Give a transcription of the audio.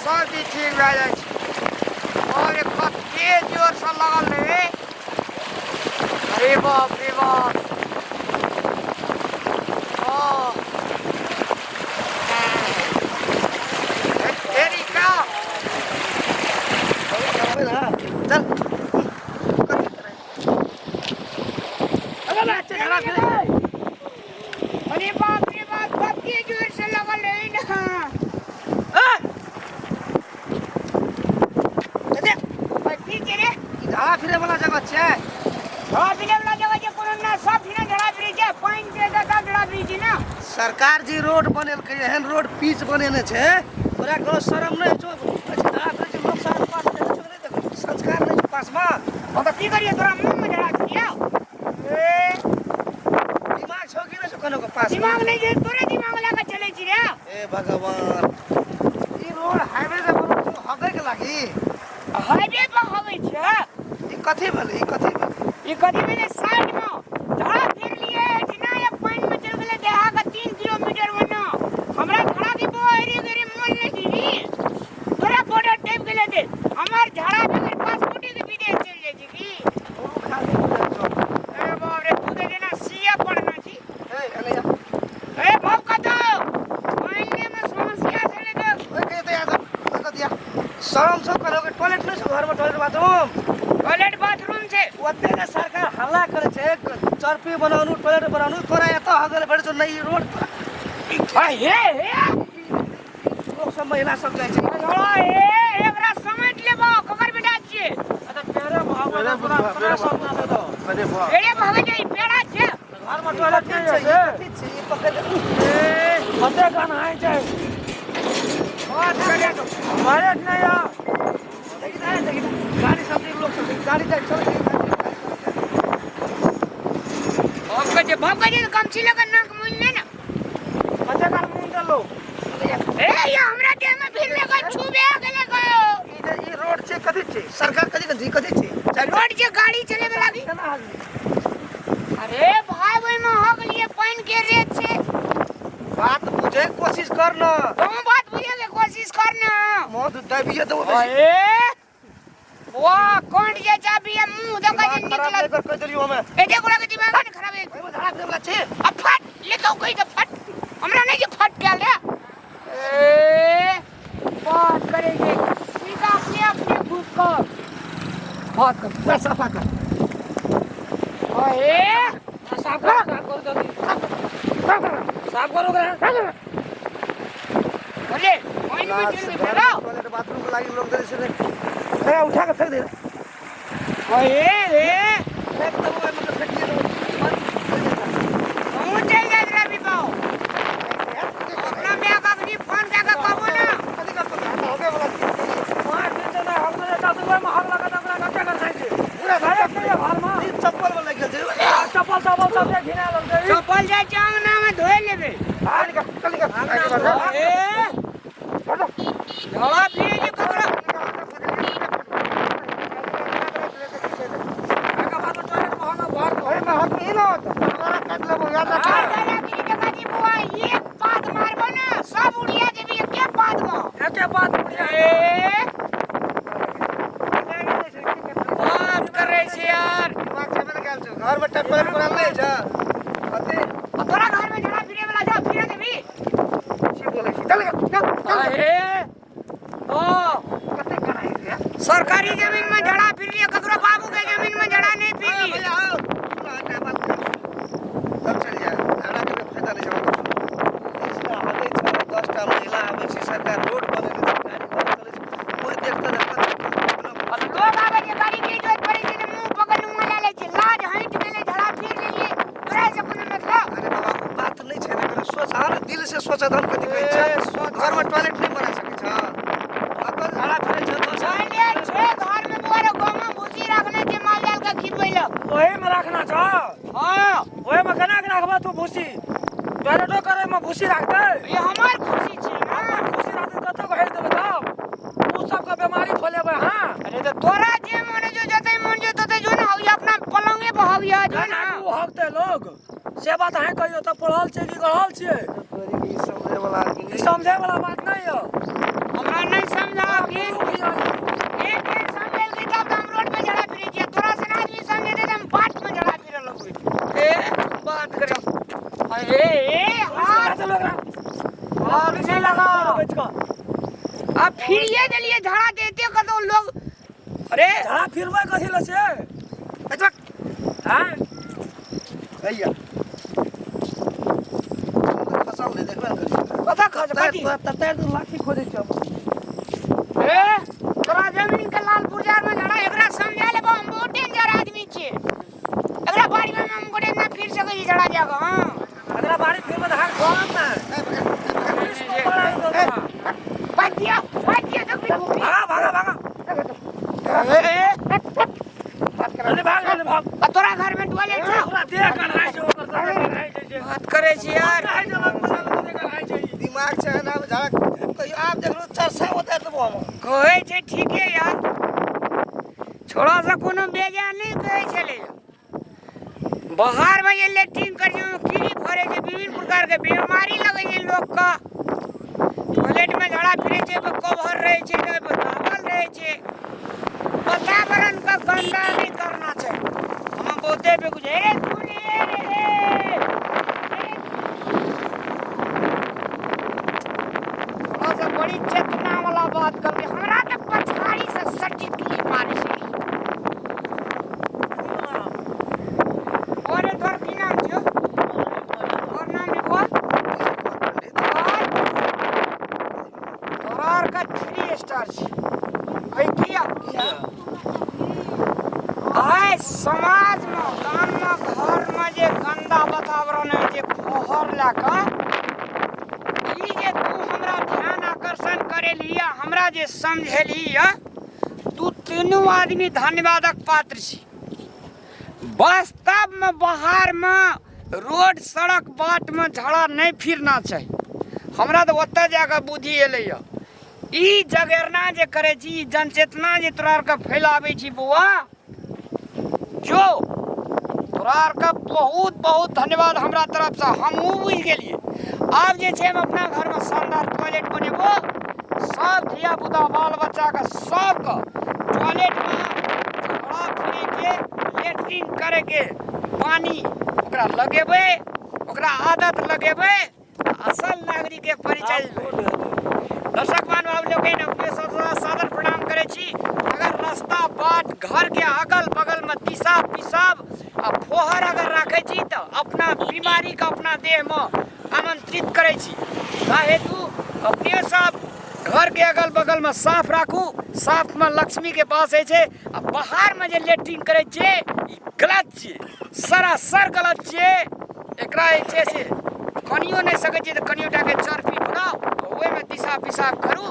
सब चीज ठीक भए जाइ छै। और कते जोरसँ लगल रहै, अरे बाप रे बाप। हँ, तेरी का चल। अरे बाप रे बाप, कते जोर से लगल रहे ना। की छै रे? ई झाड़ा फिरे वाला जगह छै। झड़ा फिरे वाला जगह छै? कोनो ना, सब ठिना झड़ा फिरे छै, पानि छै तऽ सब झड़ा फिरे छै ना। सरकार जी रोड बनेलकै, एहन रोड पिच बनेने छै, तोरा कोनो शरम नहि छौ? अच्छा, झाड़ा फिरै छै लोक सब पास, देखै छौ कि नहि देखै छौ? संस्कार नहि छौ पासमे। हम तऽ की करियै, तोरा मुँह मे झड़ा फिरियौ? ए, दिमाग छौ कि नहि छौ कोनो के पास? दिमाग नहि छै, तोरे दिमाग लए कऽ चलै छी रे। ए भगवान, ई रोड हाईवे से बनल छौ हगै के लागी? हाईवे पर हबै छै। ई कथी भेलै? ई कथी भेलै? ई कथी भेलै? साइड मे झड़ा फिर लिए जेना या पानि मे चलि गेलै देहा के 3 किलोमीटर मे ना। हमरा झड़ा के बोहरी गेरी मोल नहि दीदी, तोरा बॉर्डर टपि गेलै दे। हमर झड़ा बगैर पासपोर्टे के विदेश चलि जाइ छै की? ओ खाली बुझल छौ। ए बाप रे, तू तऽ जेना सीए पढ़ना छी। ए एने जा। ए बाप, कतौ पानि मे समस्या छलै तऽ। ओए के तऽ याद ओए कथिया शरम छौ कोनो के? टॉयलेट नहि छौ घरमे? Toilet bathroom? टॉयलेट बाथरूम छै। ओते ने सरकार हल्ला करै छै, चरपी बनाउनु, टॉयलेट बनाउनु, तोरा एतऽ हगल भेटै छौ नहि? ई रोड तोरा आ हे हे। लोक सब, महिला सब जाइ छै। झड़ा हे, एकरा समेट लेबो। ककर बेटा छियै? अच्छा, पेड़े भागो तोरा, तोरा सब ना दे दो। पेड़े भागे जाइ, पेड़ा छै। घर में टॉयलेट कथी नहीं छै? है ई से? कथी छै? ई पकड़। ए, कते गाना है छै। बात करे तो। टॉयलेट नहीं है। देखी तऽ, देखी तऽ, गाड़ी सब देख, लोक सब देख, गाड़ी जाइ चल। बाप के जे, बाप के जे, गमछी लगा नाक मुइन ले ना। कते काल मुंह देलो? ए, ये हमरा देह में फिर लगा, छुबे गेले गयो। ई जे ई रोड छै, कथी छै? सरकार कथी कथी कथी छै? चारि रोड जे गाड़ी चले वाला की? केना हगली? अरे भाई, ओहि में हो गेलिए, पानि के रेत छै। बात बुझै के कोशिश कर न। तुम बात बुझे के कोशिश कर ना। मौत दबिए देबो बेसी। अरे वाह, कौन जे चाबी है मुंह दका जे दिमाग खराब निकलत। नहि कर, कहि देलियौ हमे। ए देखो के दिमाग ने खराब है। ओहिमे झाड़ा फिरे वाला छै। आ फट ले तो कहि दे फट, हमरा नहीं जे फट गेल रे। ए बात करेंगे सीधा अपने अपने घुस कर बात कर। पूरा सफा कर। ओए, साफ करो, साफ करो, जल्दी साफ करो ओकरा। अरे पानी में चल गई ना। टॉयलेट बाथरूम के लागि लोग दै छै रे। ए, उठा के फेंक दे रे। ओए रे। फेंक देबो ओहिमे तऽ फेंकिए देबो। हम चल जाइत रवि बाबू। अपना my के अखनी फोन कए के कहबो ना। कथी करतौ? होबे वाला छै। 5 दिन से नहीं हगने देता, तू ओहिमे हग लगा तऽ ओकरा कते कर छै? पूरा टॉयलेट नहीं है घर में। ई चप्पल वाला लागि गेल छै। चप्पल तप्पल सब जे घिना लगतै। चप्पल जाइ छै अंगना में धोए लेबै। आ निकल, चल निकल। आगे बढ़ जा। ए झोला फिरे जे ककरो। एकर बाद टॉयलेट में हगब घर। ओहिमे हगबही न तऽ तोरा काटि लेबौ, याद राख। आर दादा गिरी देखा जी बुआ, एक पात मारबो ना सब उड़िया जेबी एके पात में। एके बात बुढ़िया। ए बात करे छै यार। दिमाग छेबे ने कयल छौ। घरमे टॉयलेट बनल नहि छै कथी? आ तोरा घर में झोला फिरे वाला जा फिरे देबी? की बोलै छी? चल चल चल। अरे ओ कते कराइ छै? सरकारी जमीन में झड़ा फिर लिए, ककरो बाबू के जमीन में झड़ा नहीं फिर। भैया आओ, सुन, एकटा बात कहै छी। सब चलि जाए, झगड़ा करके फायदा नहि छै। हमरा सुन, आबै छै 10टा महिला आबै छै, सरकार रोड बनेने छै, गाड़ी घोड़ा चलै छै, कोइ देखतै ने कते। अब लोग आबै छै, गाड़ी के जरूरत पड़ै छै तऽ मुंह पकड़ मुंह ला लै छै। लाज हटि गेलै, झड़ा फिर लेलिए, तोरा से कोनो मतलब? अरे बाबा, ओ बात नहि छै ने। कनि सोच, अहाँ ने दिल से सोचत। हम कथी कहै ए, छियै? सोच। घरमे टॉयलेट नहि बना सकै छ? अकल झाड़ा फिरै छ दोसर। टॉयलेट छै घर में बुआ रे, गाँव में भूसी रखने छै माल जाल के खिलबै लए। ओहिमे रखना छौ? हाँ। ओहिमे केना के राखबह तू भूसी? टॉयलेटो करे में भूसी राखतै? ई हमर खुशी छै ना। अपन भूसी राखतै, कतऽ के हेज देबै तब? उ सबके बीमारी फैलेबै? हाँ। अरे तऽ तोरा जे मन जो, जतै मन जो ततै जो ना, हौ अपना पलंगे पर हौ जो ना। केना के उ हगतै लोग, से बात अहाँ कहियौ तऽ। पढ़ल छियै कि गढ़ल छियै? ई समझै वाला आदमी ई समझै वाला बात नहि यऽ। हमरा नहि समझा। आ फिरिए देलिए झाड़ा देते कतौ लोग। अरे झाड़ा फिरबै कथी लए से? अच्छा। आँय? भैया फसल नहि देखबे ने करै छी। कतऽ खस कथी? तते दूर लाठी खोजै छी हम। ए तोरा जमीन के लाल पुरजार में झड़ा, एकरा समझा लेबो, हम बहुत डेंजर आदमी छियै। एकरा बाड़ी में हम गोटे ना फिर सकै छी झड़ा जाके। हाँ, एकरा बाड़ी फिरबै तऽ हाथ खोलब ने। पुलिस को पकड़ा देतौ तोरा। भाग दिया, भाग दिया तो फिर भागा भागा भागा। ए, ए, जल्दी भाग, जल्दी भाग। आ तोरा घर में टॉयलेट छौ? ओकरा देह कढ़ाइ छै, ओकर सब कढ़ाइ छै जे। बात करै छी यार। कढ़ाइ छै, लग बना लेतौ, देह कढ़ाइ छै ई। दिमाग छै ना झाड़ा कहियो आब देखलू चरसा उतारि देबो हम। कहै छै ठीके यार, छोड़ा से कोनो बेजा नहि कहै छलै। बाहर में जे लेट्रिन करै छै ओहिमे कीड़ी फड़ै छै, विभिन्न प्रकार के बीमारी लगै छै लोकके। टॉयलेट में झाड़ा फिरै छै, ओहिपर कवर रहै छै, ओहिपर दाबल रहै छै। वातावरण के गंदा नहि करना चाही। हम बहुते बेगूसराय रे सुनिए रे रे। थोड़ा सा बड़ी चेतना वाला बात करके हमरा तऽ पछाड़ी से सटी तुली मारै छै। अरे तोहर की नाम छियौ? तोहर नाम लिखो। और तोरा आरके 3 स्टार छै। है किया? आइ समाजमे, गाममे, घरमे जे गन्दा वातावरण होइ छै फोहर लए कऽ, ई जे तू हमरा ध्यान आकर्षण करेलही आ हमरा जे समझेलही यऽ, तू तीनू आदमी धन्यवादक पात्र छी। वास्तवमे बाहरमे रोड सड़क बाटमे झगड़ा नहि फिरना चाही। हमरा तऽ ओतऽ जाकऽ बुद्धि एलैए। ई जगेरना जे करै छी, ई जनचेतना जे तोरा आरके फैलाबै छी बौआ, जो तोरा आरके बहुत बहुत धन्यवाद हमरा तरफसँ। हमहूँ बुझि गेलियै। आब जे छै हम अपना घरमे शानदार टॉयलेट बनेबो, सब धियापुता बाल बच्चाके सबके टॉयलेटमे झगड़ा फिरैके, लेट्रिन करैके पानी ओकरा लगेबै, ओकरा आदत लगेबै, असल नागरिकके परिचय देबै। दर्शक महानुभाव लोकनि, अपने सबसँ सादर प्रणाम करै छी। अगर रास्ता बाट घर के अगल बगल में दिशा पिसाब आ फोहर अगर राखै छी तऽ अपना बीमारी के अपना देह में आमंत्रित करै छी। ता हेतु अपने सब घर के अगल बगल में साफ राखू। साफ में लक्ष्मी के वास होइ छै। आ बाहर में जे लेट्रिन करै छियै ई गलत छियै, सरासर गलत छियै। एकरा जे छै से कनियो नहि सकै छियै तऽ कनियो टाके चरपी बनाउ, ओहिमे दिशा पिसाब करू।